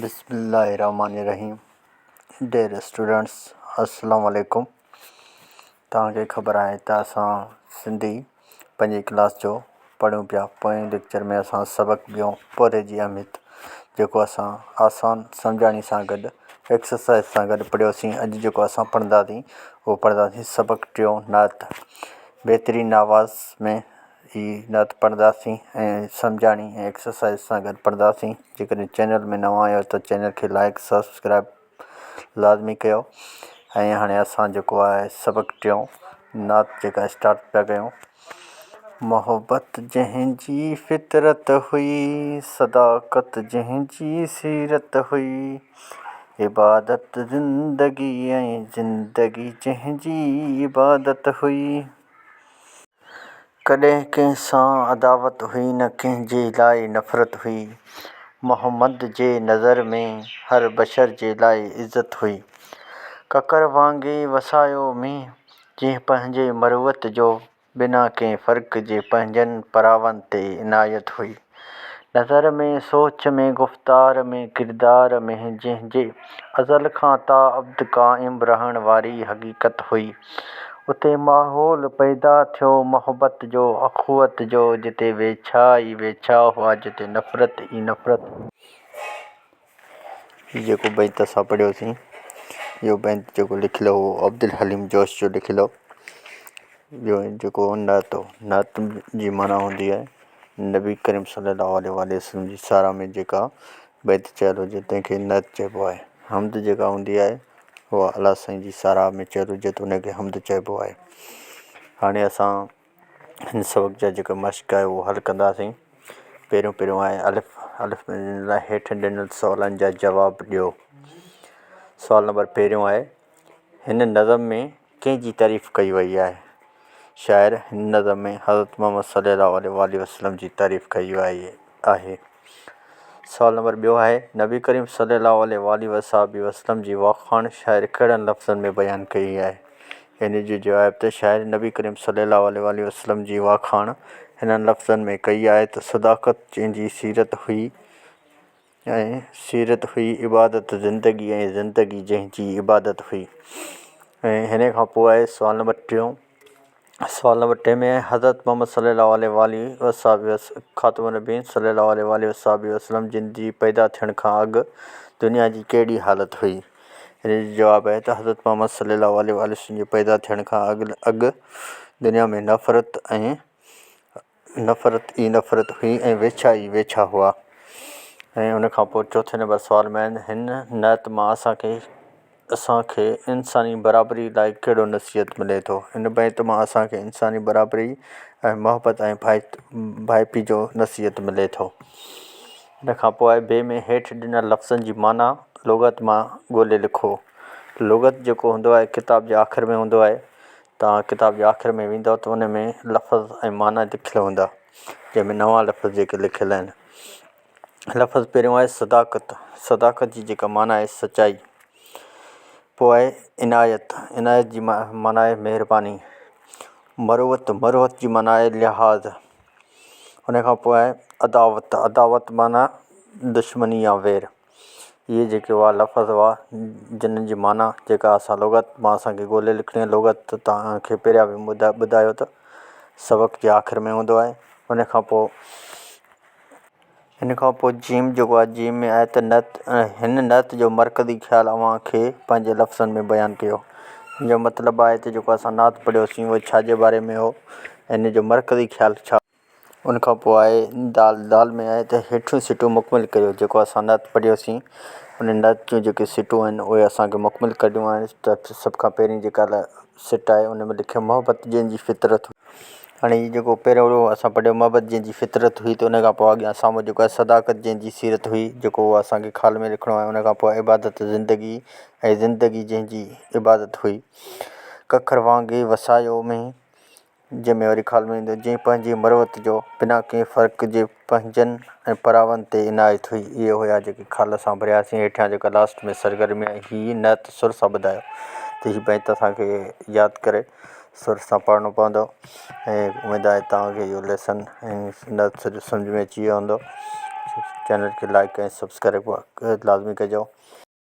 بسم الله الرحمن الرحيم ڊيئر اسٽوڊنٽس السلام عليڪم. توهان کي خبر آهي ته اسان سنڌي پنجين ڪلاس جو پڙهون پيا. پوئين ليڪچر ۾ اسان سبق ٻيون پورهيي جي اهميت جيڪو اسان آسان سمجهاڻي سان گڏ ايڪسرسائز سان گڏ پڙهيوسين. اڄ جيڪو اسان پڙهنداسين اهو پڙهنداسين سبق ٽيون نعت بهترين آواز ۾ هي نعت پڙهنداسين ۽ سمجهاڻي ۽ ايڪسرسائز سان گڏ پڙهنداسين. جيڪڏهن چينل ۾ نوان آهيو ته چينل کي لائڪ سبسڪرائب لازمي ڪيو. ۽ هاڻي اسان جيڪو آهي سبق ٽيون نعت جيڪا اسٽارٽ پيا ڪيون. محبت جنهن جي فطرت هئي، صداقت جنهن جي سيرت هئي، عبادت زندگي ۽ زندگي جنهن جي عبادت هئي. ڪڏهن ڪنهن سان عداوت هئي نه ڪنهن جي لاء نفرت هئي. محمد جي نظر ۾ هر بشر جي لاء عزت هئي. ڪڪر وانگي وسايو مينهن جنهن پنهنجي مروت جو، بنا ڪنهن فرق جي پنهنجن پراون تي عنايت هئي. نظر ۾، سوچ ۾، گفتار ۾، ڪردار ۾ جنهن جي ازل کان تا ابد قائم رهڻ واري حقيقت هئي. اتي ماحول پيدا ٿيو محبت جو، اخوت جو، جتي ويڇا ئي ويڇا هئا، جتي نفرت ئي نفرت هئي. هي جيڪو بيت اسان پڙهيوسين، اهو بيت جيڪو لکيل هو عبدالحليم جوش جو لکيل هو. اهو جيڪو نعت هو، نعت جي معنيٰ هوندي آهي نبي ڪريم صلي الله عليه واٰله وسلم جي ساراهه ۾ جيڪا بيت چيل هجي تنهن کي نعت چئبو آهي. حمد جيڪا هوندي آهي اها الله سائين جي ساراهه ۾ چيل هجي ته ان کي حمد چئبو آهي. هاڻي اسان هن سبق جا جيڪا مشق آهي اهو حل ڪنداسين. پهريون پهريون آهي الف، الف ۾ ڏنل آهي هيٺ ڏنل سوالن جا جواب ڏيو. سوال نمبر پهريون آهي هن نظم ۾ ڪنهن جي تعريف ڪئي وئي آهي؟ شاعر هن نظم ۾ حضرت محمد صلي الله عليه واٰله وسلم جي تعريف ڪئي وئي آهي. سوال نمبر ٻيو آهي، نبي ڪريم صلي الله عليه واٰله وصحبه وسلم جي واکاڻ شاعر ڪهڙن لفظن ۾ بيان ڪئي آهي؟ ان جو جواب ته شاعر نبي ڪريم صلي الله عليه واٰله وسلم جي واکاڻ هنن لفظن ۾ ڪئي آهي ته صداقت جنهن جي سيرت هئي ۽ سيرت هئي عبادت زندگي ۽ زندگي جنهن جي عبادت هئي. ۽ هن کان پوء آهي سوال نمبر ٽيون. سوال نمبر ٽي ۾ حضرت محمد صلي الله عليه واٰله وصحبه خاتم النبيين صلي الله عليه واٰله وصحبه وسلم جن جي پيدا ٿيڻ کان اڳ دنيا جي ڪهڙي حالت هئي؟ ان جو جواب آهي ته حضرت محمد صلي الله عليه واٰله وسلم جي پيدا ٿيڻ کان اڳ اڳ دنيا ۾ نفرت ۽ نفرت ئي نفرت هئي ۽ ويڇا ئي ويڇا هئا. ۽ ان کان پوء چوٿين نمبر سوال ۾ آهن هن نعت مان اسان کي اسان کي انساني برابري لاء ڪهڙو نصيحت ملي ٿو؟ هن بيت مان اسان کي انساني برابري ۽ محبت ۽ ڀائپي جو نصيحت ملي ٿو. ان کان پوء آهي بي ۾ هيٺ ڏنل لفظن جي معنيٰ لغت مان ڳولي لکو. لغت جيڪو هوندو آهي ڪتاب جي آخر ۾ هوندو آهي. توهان ڪتاب جي آخر ۾ ويندؤ ته ان ۾ لفظ ۽ معنيٰ لکيل هوندا جنهن ۾ نوان لفظ جيڪي لکيل آهن. لفظ پهريون آهي صداقت، صداقت جي جيڪا معنيٰ آهي سچائي. پوء آهي عنايت، عنايت جي معنيٰ آهي مهرباني. مروت، مروت جي معنيٰ آهي لحاظ. ان کان پوء آهي عداوت، عداوت معنيٰ دشمني يا وير. اهي جيڪي هئا لفظ هئا جن جي معنيٰ جيڪا اسان لغت مان اسان کي ڳولي لکڻي آهي. لغت توهان کي پهريان به ٻڌايو ته سبق جي آخر ۾ هوندو آهي. ان کان پوء ان کان پوء جيم جيڪو آهي جيم ۾ آهي ته نعت هن نعت جو مرڪزي خيال اوهان کي پنهنجي لفظن ۾ بيان ڪيو. ان جو مطلب آهي ته جيڪو اسان نعت پڙهيوسين اهو ڇا جي باري ۾ هو ۽ ان جو مرڪزي خيال ڇا هو. ان کان پوء آهي دال دال ۾ آهي ته هيٺيون سٽون مڪمل ڪريو. جيڪو اسان نعت پڙهيوسين ان نعت جون جيڪي سٽون آهن اهي اسان کي مڪمل ڪرڻيون آهن ته سڀ کان پهرين جيڪا سٽ آهي ان ۾ لکيو محبت جنهن جي فطرت هئي. هاڻي هي جيڪو پهريون اسان پڙهيو محبت جنهن جي فطرت هئي ته ان کان پوء اڳيان سامهون جيڪو آهي صداقت جنهن جي سيرت هئي جيڪو اهو اسان کي خال ۾ لکڻو آهي ان کان پوء عبادت زندگي ۽ زندگي جنهن جي عبادت هئي ڪکر وانگي وسايو مينهن جنهن ۾ وري خال ۾ ايندو جنهن پنهنجي مروت جو بنا ڪنهن فرق جي پنهنجن ۽ پراون تي عنايت هئي اهي هيا جيڪي خال اسان ڀرياسين هيٺيان جيڪا لاسٽ ۾ سرگرمي آهي هي نعت سر سان ٻڌايو ته هي بيت اسان کي ياد ڪري سر سان پڙهڻو پوندو ۽ اميد آهي توهان کي اهو ليسن ۽ نعت سڄو سمجهه ۾ اچي ويو هوندو. چينل کي لائيڪ ۽ سبسڪرائيب لازمي ڪجو.